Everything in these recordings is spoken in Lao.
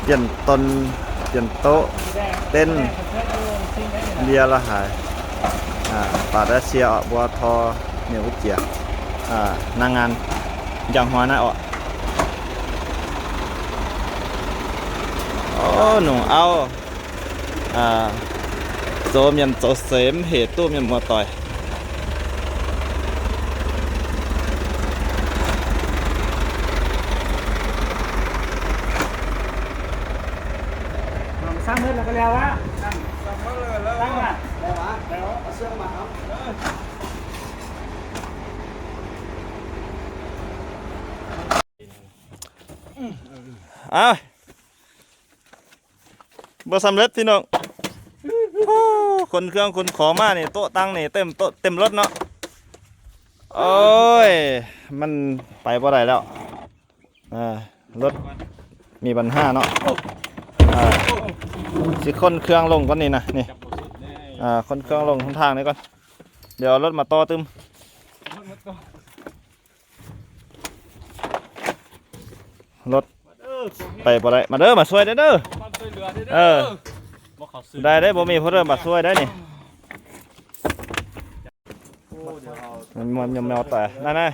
ປ່ຽນໂຕນ ປ່ຽນໂຕະ ເຕັ້ນ ເບຍລະຫາຍ ອາ ປາດແອເຊຍ ບົວທໍ ເໜວອຸເຈຍ ອາ ນາງງານ ຢ່າງຫົວໜ້າອອກ ໂອ້ ໜູເອົາ ອາ ໂຈມຽນໂຈເສມ ເຫຕູມຽນມົວຕ່ອຍ. ສ້າງເໝິດແລ້ວກໍແລ້ວລະ ສ້າງ ສ້າງເໝິດແລ້ວ ສ້າງລະ ແລ້ວຫວາ ແລ້ວ ເອົາເຊືອກມາເອົາ ເອົາ ບໍ່ສຳເລັດພີ່ນ້ອງ ໂອ້ ຂົນເຄື່ອງຂົນຂອງມານີ້ ໂຕະຕັ່ງນີ້ເຕັມໂຕະເຕັມລົດເນາະ ໂອ້ຍ ມັນໄປບໍ່ໄດ້ແລ້ວ ເອີ ລົດມີບັນຫາເນາະ ເອີ ຊິຂົນເຄື່ອງລົງກ່ອນນີ້ນະ ນີ້ ເອີ ຂົນເຄື່ອງລົງຫົນທາງນີ້ກ່ອນ ດຽວເອົາລົດມາຕໍ່ຕື່ມ ລົດໄປບໍ່ໄດ້ ມາເດີ ມາຊ່ວຍເດີ ເອີ ໄດ້ເດີ ບໍ່ມີຜູ້ໃດມາຊ່ວຍໄດ້ນີ້ ມັນ ມັນຍັງແມວແຕ່ນັ້ນນະ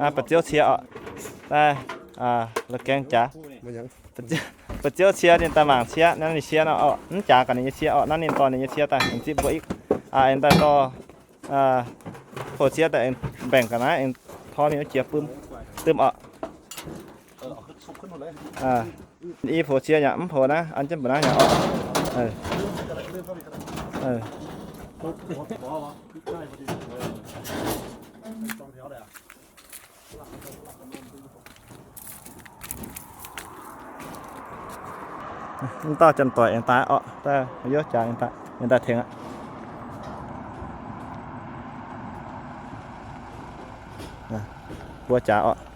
ອ່າ ປາເຈ້ວເຊຍອະ ແຕ່ ອ່າ ລະແກງຈາ ມັນຫຍັງ ປາເຈ້ວ ປາເຈ້ວເຊຍນີ້ຕາໝາງເຊຍ ນັ້ນນີ້ເຊຍເນາະ ເອົາ ມັນຈາກັນນີ້ເຊຍ ເອົາ ນັ້ນນີ້ຕໍ່ນີ້ເຊຍ ແຕ່ເອັນຊິບໍ່ອີກ ອ່າ ເອັນແຕ່ຕໍ່ ອ່າ ໂພເຊຍ ແຕ່ເອັນແບ່ງກັນນະ ເອັນທໍ່ນີ້ເຈຍປຶ້ມ ຕື່ມ ເອົາ ອ່າ ອີໂພເຊຍຫຍັງ ໂພນະ ອັນຈຳບໍ່ນະຫຍັງ ເອີ ເອີ ມັນຕ້ອງຈຳຕໍ່ເອັນຕາເອາະ ແຕ່ໂຍຈາເອັນຕາ ເອັນຕາເທັງອະ ນະ ບົວຈາເອາະ.